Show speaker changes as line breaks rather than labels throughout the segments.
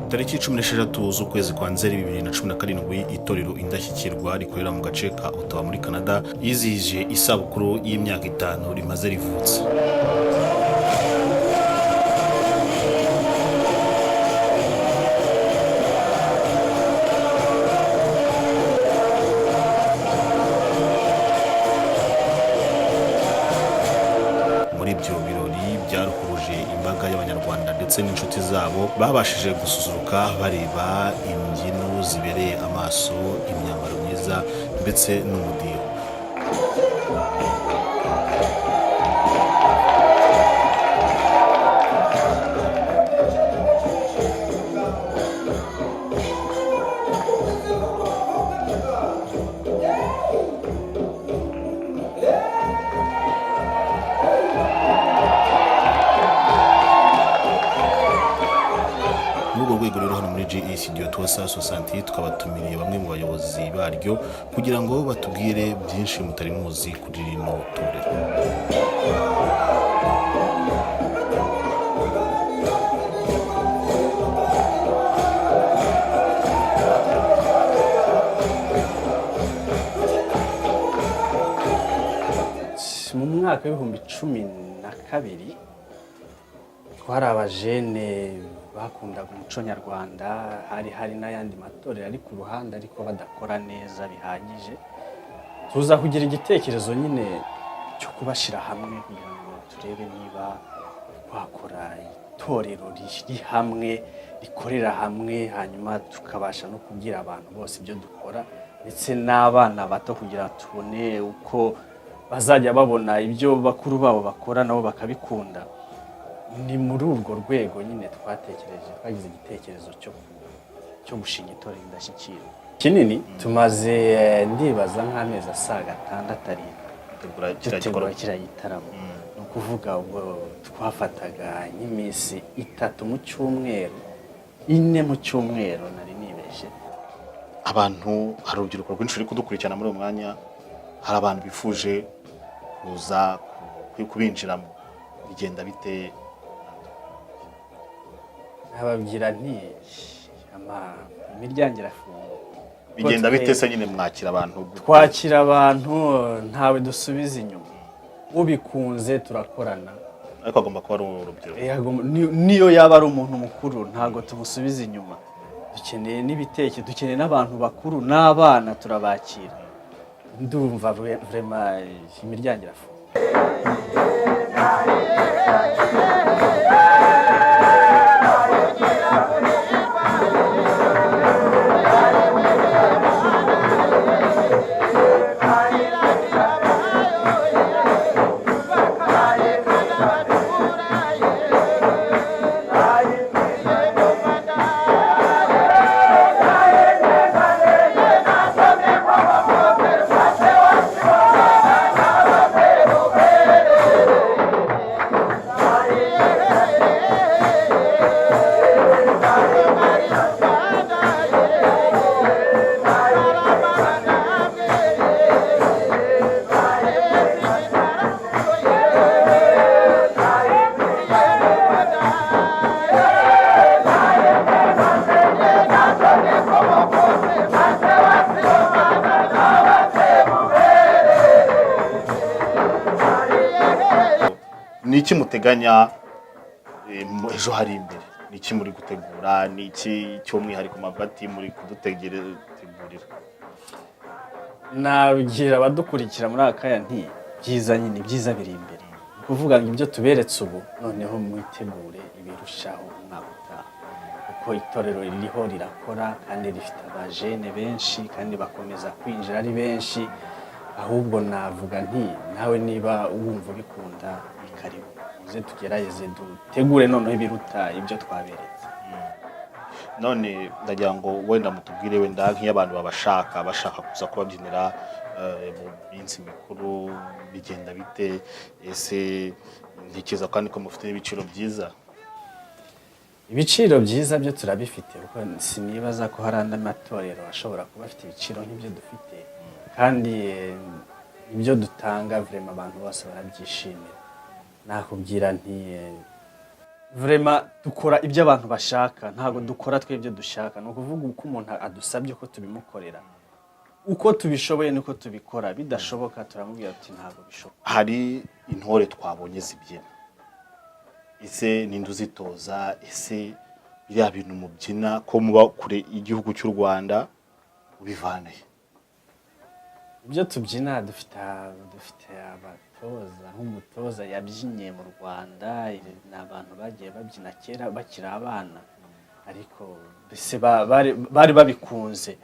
Tariki 16 z'ukwezi kwa Nzeri 2017, itorero Indashyikirwa rikorera mu gace ka Ottawa muri Canada yizihije isabukuru y'imyaka 5 rimaze rivutse. Muri ibyo birori byaruhuruje imbaga y'Abanyarwanda ndetse n'inshuti zabo, babashije gususuruka bareba imbyino zibereye amaso, imyambaro myiza ndetse n'umudiho. Muri urwo rwego rero, hano muri GE Studio Tuwasa Sosanti tukabatumiriye bamwe mu bayobozi baryo kugira ngo batubwire byinshi mutari muzi kuri rino torero.
Mu mwaka w'2012 twari abajene bakundaga umuco nyarwanda. Hari n'ayandi matorero ari ku ruhande ariko badakora neza bihagije. Tuza kugira igitekerezo nyine cyo kubashyira hamwe kugira ngo turebe niba twakora itorero riri hamwe, rikorera hamwe, hanyuma tukabasha no kubwira abantu bose ibyo dukora, ndetse n'abana bato, kugira ngo tubone uko bazajya babona ibyo bakuru babo bakora nabo bakabikunda. Ni muri urwo rwego nyine twatekereje, twagize igitekerezo cyo gushinga itorero Indashyikirwa. Kinini tumaze, ndibaza nk'amezi asaga 6, 7
Tegura kiriya
dutegura
gikorwa.
Kiriya gitaramo, ni ukuvuga ubwo twafataga nk'iminsi 3 mu cyumweru, 4 mu cyumweru, nari nibeshye.
Abantu, hari urubyiruko rwinshi ruri kudukurikirana muri uyu mwanya, hari abantu bifuje kuza kubinjiramo, bigenda bite?
Nababwira nti imiryango irafunguye.
Bigenda bite se nyine? Mwakira abantu gute?
Twakira abantu, ntawe dusubiza inyuma. Ubikunze turakorana.
Ariko agomba kuba ari urubyiruko?
Niyo yaba ari umuntu mukuru, ntabwo tumusubiza inyuma. Dukeneye n'ibitekerezo, dukeneye n'abantu bakuru n'abana, turabakira. Ndumva vraiment imiryango irafunguye.
Ni iki muteganya ejo hari imbere? Ni iki muri gutegura? Ni iki cy'umwihariko mabati muri kudutegurira?
Nabwira abadukurikira muri aka kanya nti byiza nyine, ibyiza biri imbere. Ni ukuvuga ngo ibyo tuberetse ubu, noneho mwitegure ibirushaho umwaka utaha, kuko itorero ririho rirakora kandi rifite abajene benshi kandi bakomeza kwinjira ari benshi. Ahubwo navuga nti nawe niba wumva ubikunda, ni karibu, uze tugerageze dutegure noneho ibiruta ibyo twaberetse.
None ndagira ngo wenda mutubwire, wenda nk'iyo abantu babashaka, bashaka kuza kubabyinira mu minsi mikuru, bigenda bite? Ese ntekereza kandi ko mufite n'ibiciro byiza?
Ibiciro byiza byo turabifite, kuko sinibaza ko hari andi matorero ashobora kuba afite ibiciro nk'ibyo dufite. Kandi ibyo dutanga vraiment abantu bose barabyishimira. Nakubwira nti Vraiment dukora ibyo abantu bashaka, ntabwo dukora twe ibyo dushaka. Ni ukuvuga uko umuntu adusabye ko tubimukorera, uko tubishoboye niko tubikora. Bidashoboka turamubwira tuti ntabwo bishoboka.
Hari intore twabonye zibyina. Ese ninde uzitoza? Ese biriya bintu mubyina ko muba kure y'igihugu cy'u Rwanda, ubivana he?
Ibyo tubyina dufite abatoza. Nk'umutoza yabyinnye mu Rwanda, ni abantu bagiye babyina kera bakiri abana, ariko mbese bari babikunze.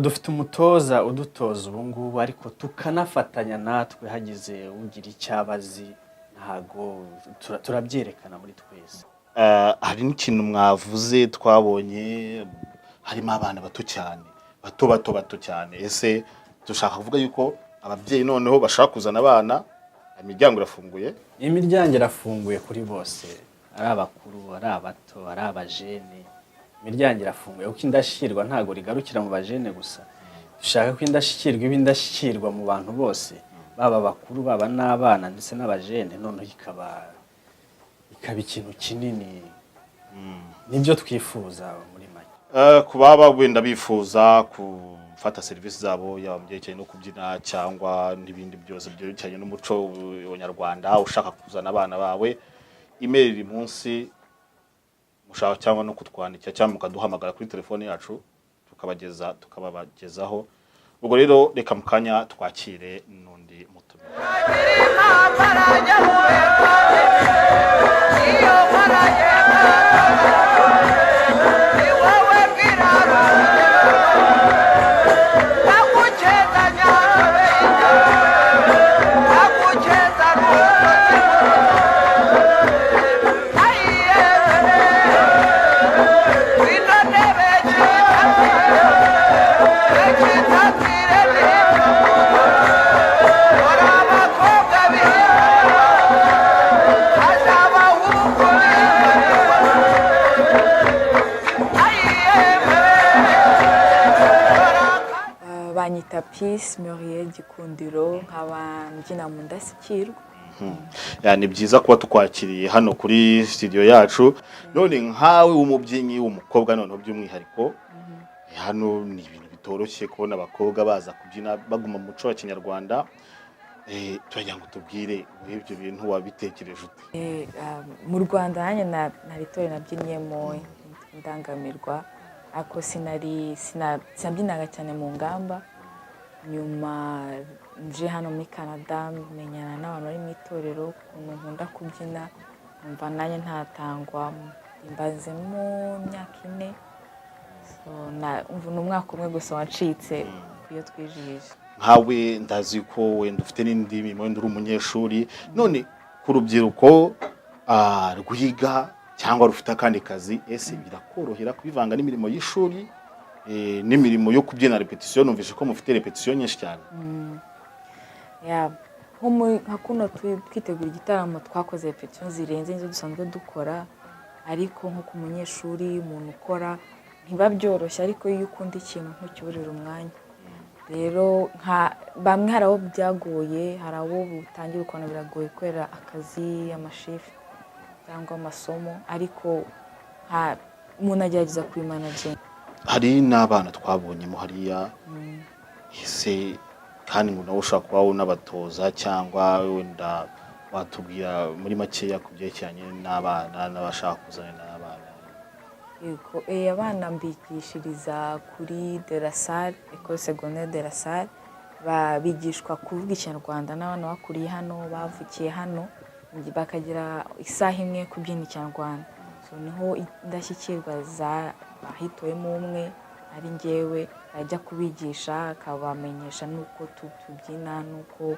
Dufite umutoza udutoza ubu ngubu, ariko tukanafatanya natwe. Hagize ugira icyo abazi, ntago turabyerekana muri twese.
Hari n'ikintu mwavuze, twabonye harimo abana bato cyane, bato bato bato cyane. Ese dushaka kuvuga yuko ababyeyi noneho bashaka kuzana abana, imiryango irafunguye?
Imiryango irafunguye kuri bose, ari abakuru, ari abato, ari abajene. Imiryango irafunguye kuko indashyikirwa ntabwo rigarukira mu bajene gusa. Dushaka ko indashyikirwa iba indashyikirwa mu bantu bose, baba abakuru, baba n'abana, ndetse n'abajene. Noneho ikaba ikintu kinini, nibyo twifuza muri make.
Ku baba wenda bifuza gufata serivisi zabo, yaba mu byerekeranye no kubyina cyangwa n'ibindi byose byerekeranye n'umuco nyarwanda, ushaka kuzana abana bawe, email iri munsi mushaka, cyangwa no kutwandikira, cyangwa mukaduhamagara kuri telefone yacu, tukabagezaho. Ubwo rero reka mu kanya twakire n'undi mutumire.
Banyita Peace Muriel Gikundiro, nkaba mbyina mu Ndashyikirwa.
Yeah, ni byiza kuba tukwakiriye hano kuri studio yacu. None nkawe w'umubyinnyi w'umukobwa, noneho by'umwihariko hano ni ibintu bitoroshye kubona abakobwa baza kubyina baguma mu muco wa kinyarwanda. Turagira ngo tubwire muri ibyo bintu wabitekereje ute?
Mu Rwanda nanjye nari itorero nabyinnyemo Indangamirwa, ariko sinari sinabyinaga cyane mu ngamba. Nyuma nje hano muri Canada, menyana n'abantu bari mu itorero, ukuntu nkunda kubyina, numva nanjye ntatangwa. Mbazemo imyaka 4. So, umva ni umwaka umwe gusa wacitse iyo twijihije.
Nkawe ndazi ko wenda ufite n'indi mirimo, wenda uri umunyeshuri. None ku rubyiruko rwiga cyangwa rufite akandi kazi, ese birakorohera kubivanga n'imirimo y'ishuri n'imirimo yo kubyina, répétition? Numvise ko mufite répétition nyinshi cyane.
Yeah. Nka kuno twitegura igitaramo, twakoze répétition zirenze izo dusanzwe dukora. Ariko nko ku munyeshuri, umuntu ukora, ntiba byoroshye, ariko iyo ukunda ikintu ntukiburira umwanya. Rero nka bamwe hari abo byagoye, hari abo butangira ukabona biragoye kubera akazi, amashift cyangwa amasomo, ariko umuntu agerageza kubimanaginga.
Hari n'abana twabonyemo hariya. Ese kandi ngo nawe ushobora kuba unabatoza, cyangwa wenda watubwira muri makeya ku byerekeranye n'abana n'abashaka kuzana n'abana?
Yego, abana mbigishiriza kuri De La Salle, Ecole Secondaire De La Salle. Bigishwa kuvuga Ikinyarwanda n'abana bakuriye hano, bavukiye hano, bakagira isaha imwe yo kubyina Ikinyarwanda. So niho Indashyikirwa za bahitoyemo umwe ari njyewe, ajya kubigisha, akabamenyesha n'uko tubyina, n'uko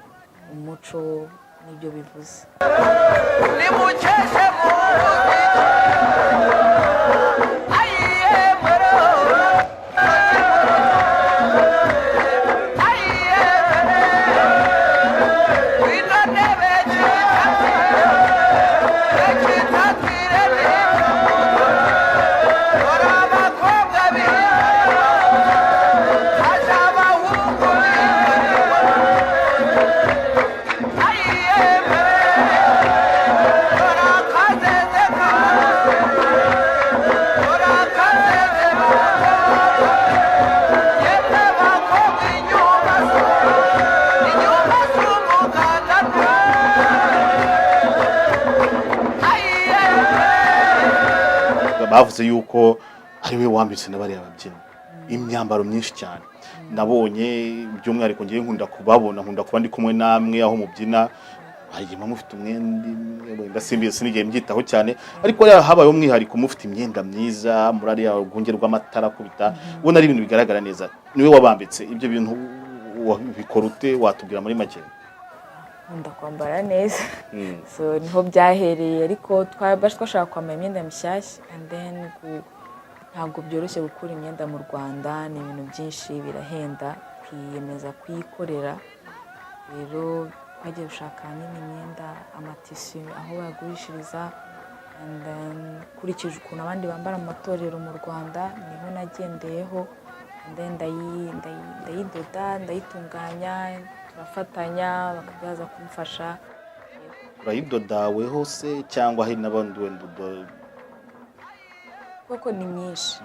umuco n'ibyo bivuze.
Nimukeshe muziki ayiye mwero ayiye wino ntebe kitatire dore abakobwa biza haje abahungu ayiye dore akaze.
Bavuze yuko ari we wambitse na bariya babyinnyi imyambaro myinshi cyane. Nabonye by'umwihariko ngiye nkunda kubabona, nkunda kuba ndi kumwe namwe aho mubyina, hari igihe muba mufite umwenda imwe, wenda simbizi, sinigihe mbyitaho cyane, ariko rero habayeho umwihariko, mufite imyenda myiza muri ariya rwunge rw'amatara akubita, ubona ari ibintu bigaragara neza. Niwe wabambitse ibyo bintu? Wabikora ute? Watubwira muri make?
Nkunda kwambara neza, so niho byahereye, ariko twaba twashaka kwambara imyenda mishyashya, and then ntabwo byoroshye gukura imyenda mu Rwanda, ni ibintu byinshi, birahenda, twiyemeza kuyikorera. Rero twagiye gushaka nyine imyenda, amatisi, aho bayagurishiriza, and then nkurikije ukuntu abandi bambara mu matorero mu Rwanda, niho nagendeyeho, and then ndayidoda, ndayitunganya, turafatanya, bakabyaza kumfasha.
Urayidodaweho se cyangwa hari n'abandi wenda
Kuko ni myinshi,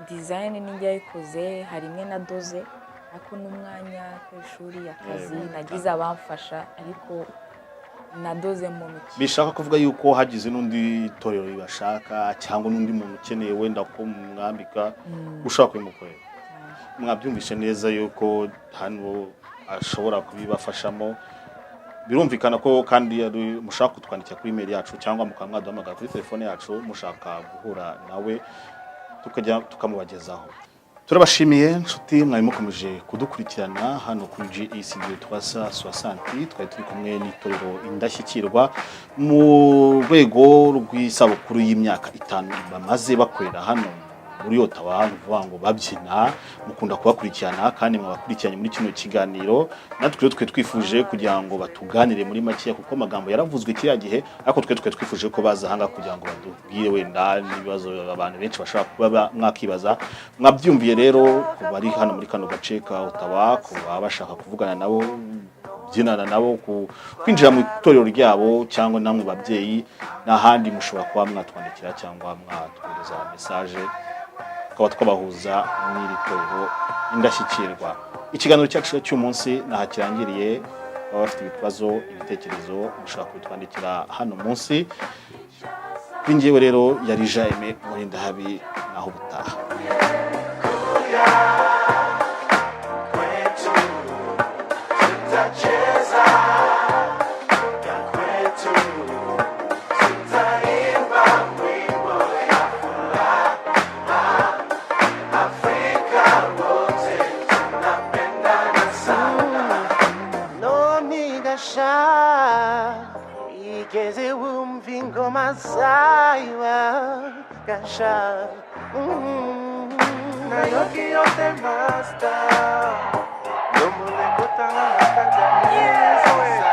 design ninjye yayikoze, hari imwe nadoze, ariko n'umwanya ku ishuri, akazi, nagize abamfasha, ariko nadoze mu mike.
Bishaka kuvuga yuko hagize n'undi torero ribashaka cyangwa n'undi muntu ukeneye wenda ko mwambika, ushobora kubimukorera. Mwabyumvishe neza yuko hano ashobora kubibafashamo. Birumvikana ko kandi ari mushaka kutwandikira kuri email yacu cyangwa mukaba mwaduhamagara kuri telefone yacu, mushaka guhura nawe, tukajya tukamubagezaho. Turabashimiye nshuti mwari mukomeje kudukurikirana hano kuri GEC 360. Twari turi kumwe n'itorero Indashyikirwa mu rwego rw'isabukuru y'imyaka 5 bamaze bakorera hano muri Ottawa, ni ukuvuga ngo babyina. Mukunda kubakurikirana kandi mwabakurikiranye muri kino kiganiro. Natwe rero twe twifuje kugira ngo batuganire muri make, kuko amagambo yaravuzwe kiriya gihe, ariko twe twifuje ko baza ahangaha kugira ngo batubwire wenda n'ibibazo abantu benshi bashobora kuba mwakibaza. Mwabyumviye rero, ku bari hano muri kano gace ka Ottawa, ku baba bashaka kuvugana nabo, kubyinana nabo, kwinjira mu itorero ryabo, cyangwa namwe babyeyi n'ahandi, mushobora kuba mwatwandikira cyangwa mwatwohereza message, tukaba twabahuza n'iri torero Indashyikirwa. Ikiganiro cyacu cy'umunsi ntaha kirangiriye. Baba bafite ibibazo, ibitekerezo, mushobora kubitwandikira hano munsi. Kuri njyewe rero yari Jaime Murindahabi, naho ubutaha.
Kwetu tutacheza ya kwetu, tutaimba wimbo ya furaha. Afrika wote tunapendana sana.
None gasha igeze wumva ingoma zayo gasha.
Nayoki yote master. Nomulekotanga na kati ya mesa.